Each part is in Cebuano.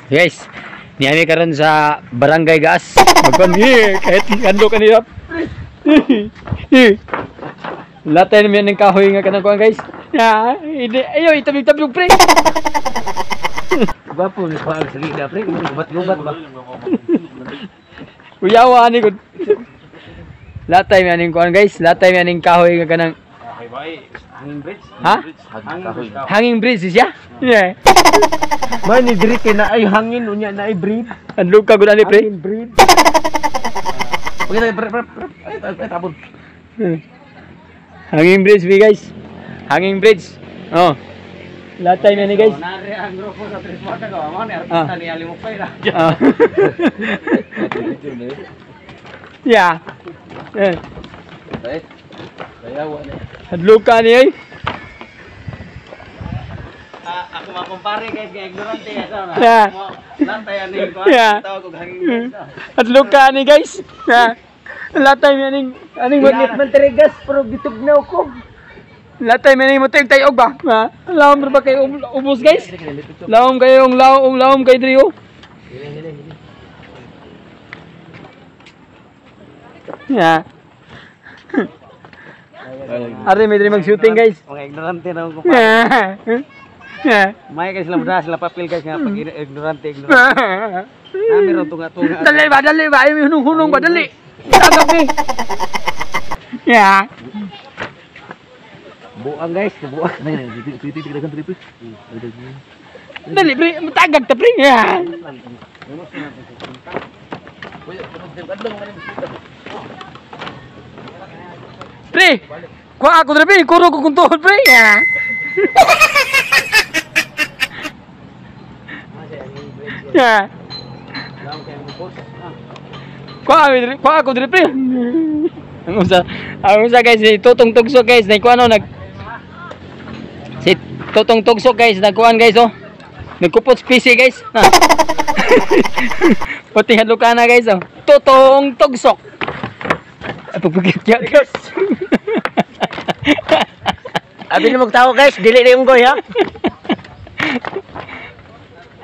Guys, niami karon sa Barangay Gaas. Magkuan eh, kahit ando kanila. Latay naman ng kahoy nga kanang kuan, guys. Ya, hindi ayo itabig-tabig, pre. Gwapo ni pa sa gida, pre, gubat-gubat ba. Kuyawa ani ko. Latay mi aning kuan, guys, latay mi aning kahoy nga kanang Hanging bridge. Ha? Hanging bridge siya? Yeah. Man ni diri kay naay hangin, unya naay bridge. Andog ka gud ani, pre. Hangin bridge. Okay, pre, pre, pre. Ay, ay, tapon. Hanging bridge mi, guys. Hanging bridge. Oh. Latay mi ani, guys. Nari ang grupo sa Tres Mata ko, mo ni artista ni Alimupay ra. Ah. Yeah. Eh. Dayawa ni. Hadlok ka ni ay. Ako makumpare, guys, kay ignorante sa na. Yeah. Lantay ani ko. Yeah. Tawag og hanging bridge. Hadlok ka ani, guys. Yeah. Latay mi aning aning Init man tere gas pero gitugnaw ko. Latay mi aning mutay tayog ba? Ha? Lawom ra ba kayo ubos, guys? Lawom kayo ang lawom lawom kay diri oh. Yeah. Are may diri mag-shooting, guys. Mga ignorante na ko. Yeah. Yeah. May kay sila muda sila papel, guys, nga pag ignorante ignorante. Nami ron tunga-tunga. Dali ba, dali ba? Ay, hunong-hunong ba, dali. Tagabi. Yeah. Buang, guys, buang. Dali, pre, matagag ta, pre. Yeah. Pre, kuha ako dre, pre, kuro ko kung tuhod, pre. Yeah. Yeah. Kuha ako dre, pre. Ang usa, guys, si Tutong Tugso, guys, nagkuha no, nag si Tutong Tugso, guys, nagkuhan, guys, oh. Nagkupot sa PC, guys. Pati hadlukan na, guys, oh. Tutong Tugsok. Ay, pagpagit ya, guys. Abi ni magtawo, guys, dili na yung goy ha. Ay,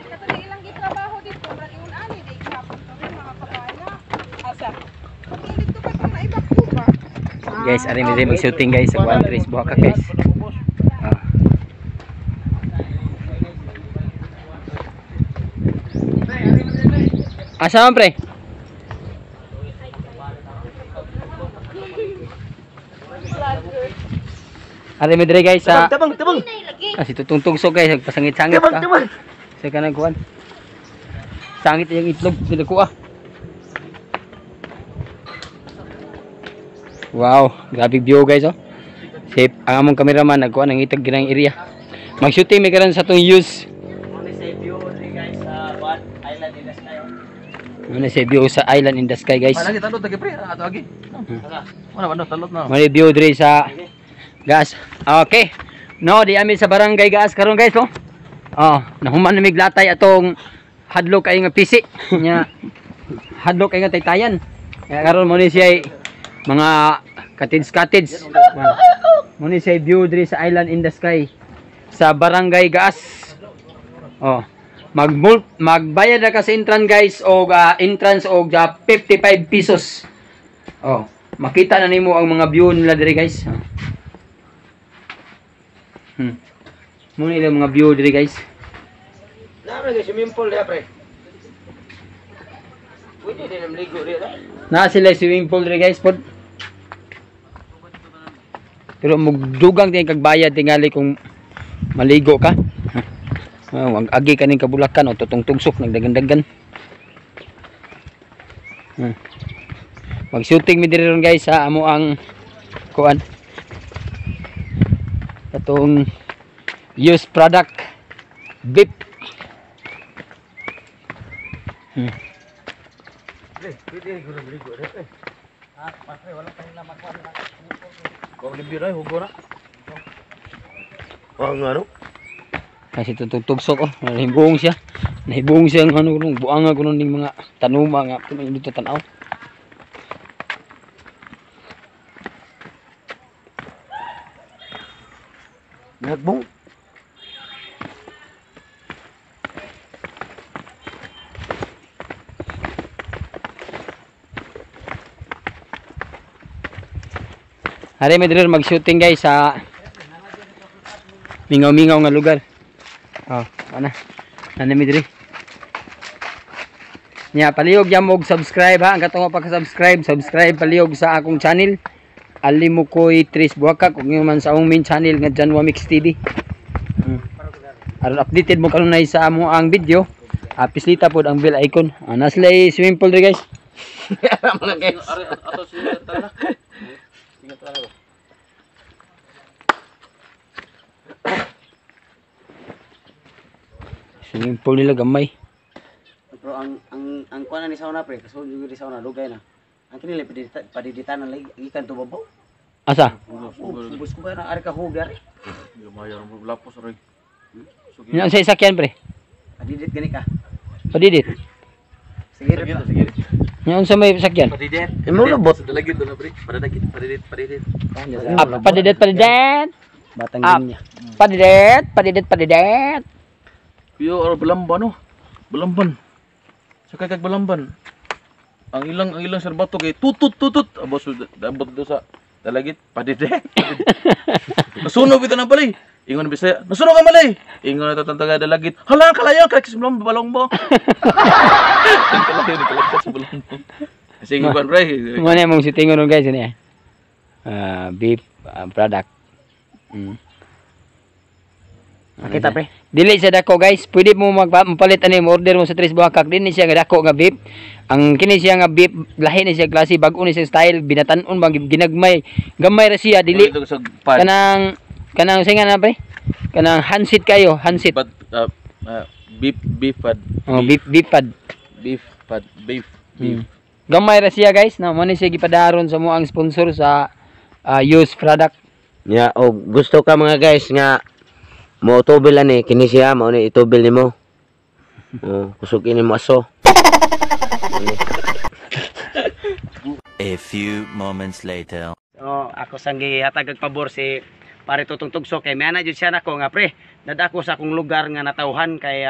katong ilang gitrabaho dito, murag ingon ani di gihapon kami mga kabana. Asa? Katong dito pa itong naibak ko ba? Guys, ari mi mag-shooting, guys, sa Kuan Tres Buhaka, guys. Ah. Asa man, pre? Ari mi dire, guys, sa Tabang, tabang. Ah, si Tutong Tugsok, guys, nagpasangit-sangit Tabang, ka. tabang. Sa kanang kuan. Sangit yung itlog nila ah. Wow, grabe view, guys, oh. Safe ang among cameraman nagkuan ang itag ginang area. Mag-shooting mi karon sa tong use. Muna sa view diri, guys, sa Kuan Island in the Sky. Muna sa view sa Island in the Sky, guys. Lagi talot lagi, pre. Ato agi. Wala ba talot na. Muna view diri sa Gaas. Okay. No, di ami sa Barangay Gaas karon, guys, oh. Oh, nahuman na mig latay atong hadlok ay nga PC. Nya hadlok ay nga taytayan. Kaya karon mo ni siya mga cottage cottage. Mo ni siya view diri sa Island in the Sky sa Barangay Gaas. Oh, magbayad na ka sa entrance, guys, og entrance og 55 pesos. Oh, makita na nimo ang mga view nila diri, guys. Oh. Mo ni ilang mga view diri, guys. Naa guys, swimming pool diha, pre. Pwede din ang ligo diha. Naa sila swimming pool diri, guys, pod. Pero mugdugang din kag bayad tingali kung maligo ka. Oh, ang agi kaning kabulakan o tutong tugsok nagdagan-dagan. Mag-shooting mi diri ron, guys, sa amo ang kuan. Katong used product beef. Pre, pwede guro ligo diha, pre. Ah, pre, wala pa nila makuha na. Ko libre ay hugo na. Oh, ngano? Kasi tutong tugsok, oh, nahibong siya. Nahibong siya ang ano kuno, buanga kuno ning mga tanuma nga kuno dito tan-aw. Nagbong. Hari mi diri mag-shooting guys sa mingaw-mingaw nga lugar. Oh, ana. Ana mi diri. Nya palihog jam og subscribe ha. Ang katong pagka-subscribe, subscribe palihog sa akong channel. Alimukoy Tris Buhakak ug man sa akong main channel nga Janwa Mix TV. Aron updated mo kanunay sa amo ang video. Pislita pod ang bell icon. Na sila swimming pool diri guys. Mga guys. Ato siya tala. Ingat tala. Swimming pool nila gamay. Pero ang kuan na ni sauna pre, kaso yung ni sauna dugay na. Ang kinili padidita na lagi gikan to babaw. Asa? Ubus ko ba na ari ka hug ari? Lumayo mo lapos ray. Nya sa sakyan pre. Padidit gani ka. Padidit. Sige ra. Sige. Nya unsa may sakyan? Padidet. Imo lobot. Dalagit na pre. Padadagit, padidit, padidit. Ah, padidet padidet. Batang Ah. linya. Padidet, padidet, padidet. Yo or balamban no. Balamban. Sa kag balamban. Ang ilang serbato kay tutut tutut abos abot do sa dalagit padidet. Nasunog ito na balay. Ingon Bisaya, nasunog ang balay. Ingon na tatantaga dalagit. Hala kalayo kay sa balong mo. Kalayo ni kalagkat sa balong mo. Sige kuan pre. Mo na mong sitingon ron guys ini. Ah, beef product. Makita pre. Dili siya dako guys. Pwede mo magpalit ani mo order mo sa Tres Buhakak din siya nga dako nga beef. Ang kini siya nga beef lahi ni siya klase, bag-o ni siya style, binatan-on bang ginagmay. Gamay ra siya dili Dili sa pad. kanang kanang singa na pre. Kanang hansit kayo, hansit. But beef beef pad. Oh, beef beef pad. Beef pad beef beef. Gamay ra siya guys. Na mo ni siya gipadaron sa mo ang sponsor sa use product. Ya, oh, gusto ka mga guys nga mo tubil ani kini siya mao ni itubil nimo. Oh, kusog ini mo aso. A few moments later. Oh, ako sang gihatag og pabor si pare Tutong Tugsok kay may ana jud siya nako nga pre. Nadako sa akong lugar nga natawhan kay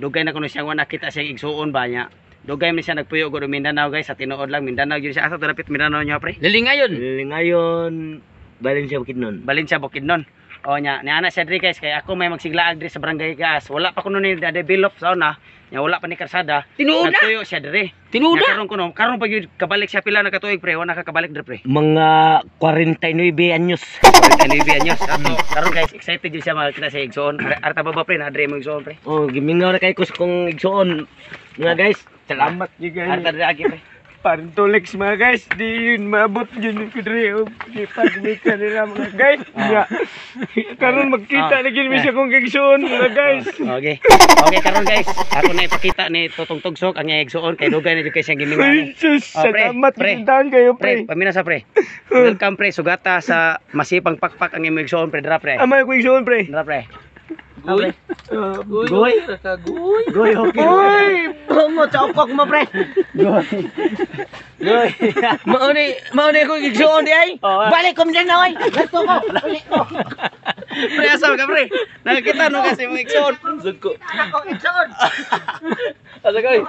dugay na kuno siya wa nakita siyang igsuon ba niya. Dugay man siya nagpuyo og Mindanao guys, sa tinuod lang Mindanao jud siya. Asa to dapit Mindanao niya pre? Lilingayon. Ngayon balin siya Bukidnon. Balin siya Bukidnon. O nya, niana siya diri guys kay ako may magsiglaag diri sa Barangay Gaas. Wala pa kuno ni develop sa una, nya wala pa ni karsada. Tinuod na. Nagtuyo siya diri. Tinuod Nya na. karon kuno, karon pa gyud kabalik siya pila na katuig pre, wala nakakabalik diri pre. Mga 49 anyos. 49 anyos. Ato, karon guys, excited jud siya makakita sa igsoon. Arta ba ba pre, na diri mo igsoon pre. Oh, gimingaw na kay ko sa kong igsuon. Mga guys, salamat gyud kayo. Arta diri agi pre. Parang tulex mga guys, di yun maabot yun ko diri og ipagmita nila mga guys. Ya. Karon magkita na gyud mi sa kong gigsuon mga guys. Okay. Okay karon guys, ako na ipakita ni Tutong Tugsok ang iyang igsoon kay dugay na jud kay siyang gimingaw Ay, ni. sus, Oh, pre, salamat pre. gyud taon kayo Pre, pre. pamina sa pre. Welcome pre, sugata sa masipang pakpak ang imong igsoon pre, dra pre. Amay ko igsuon pre. Dra pre. Guy. Uh, Guy. Guy. Goy, okay. Uy, promo sa mo pre. Goy. Mao ni ko igsuon di ay. Oh, ah. Balik ko Mindanao ay. Let's go ko. Balik ko. Pre, asa ka pre? Nakakita no kasi mong igsoon. Zuko. Ako igsuon. Asa kay?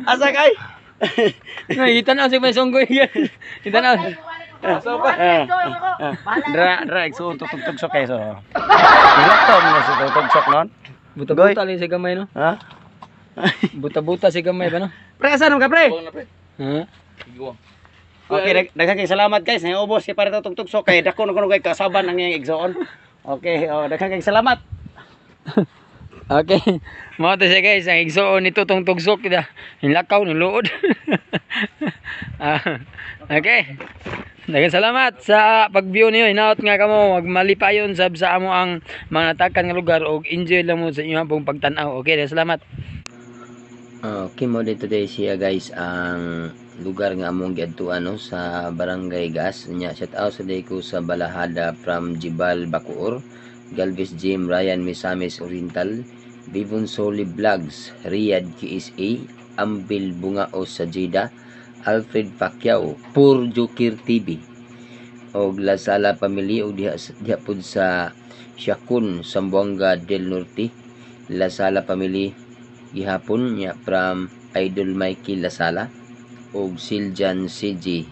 Asa kay? Nakita na si may sunggoy. Kita na. Asa pa? Dra, dra igsoon Tutong Tugsok kay so. Laptop mo si Tutong Tugsok non. Buta-buta lang si gamay no. Ha? Buta-buta si gamay ba no? Pre, asa ka pre? Guwang na pre. Ha? Guwang. Okay, daghang kay salamat guys. Naubos si pare Tutong Tugsok kay dako na kuno kay kasaban ang iyang igsoon. Okay, oh, daghang kay salamat. Okay. Mao to siya guys, ang igsoon nito tong tugsok kita. Hinlakaw ng luod. Ah, okay. Daghang salamat sa pag-view niyo. Hinaot nga kamo magmalipayon sab sa amo ang mga natakan nga lugar og enjoy lang mo sa inyong pong pagtan-aw. Okay, daghang salamat. Okay mo dito today siya guys ang lugar nga among giadtuan no sa Barangay Gas. Nya shout out sa day ko sa Balahada from Jibal Bacoor, Galvez Jim, Ryan Misamis Oriental, Vivon Soli Vlogs, Riyadh KSA, Ambil Bungao sa Jeddah, Alfred Pacquiao, Pur Jokir TV, og Lazala Family og diha, diha pud sa Siakun, Zamboanga del Norte, Lazala Family gihapon niya from Idol Mikey Lasala og Siljan CG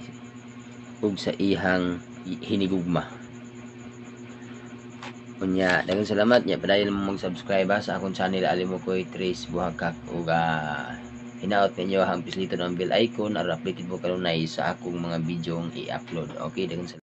og sa ihang Hinigugma. Unya, daghang salamat nya, padayon mo mag-subscribe ha, sa akong channel, Alimukoy Trace Buhakak, ug hinaot ninyo ang pisliton ang bell icon aron updated mo kanunay sa akong mga video i-upload. Okay, daghang salamat.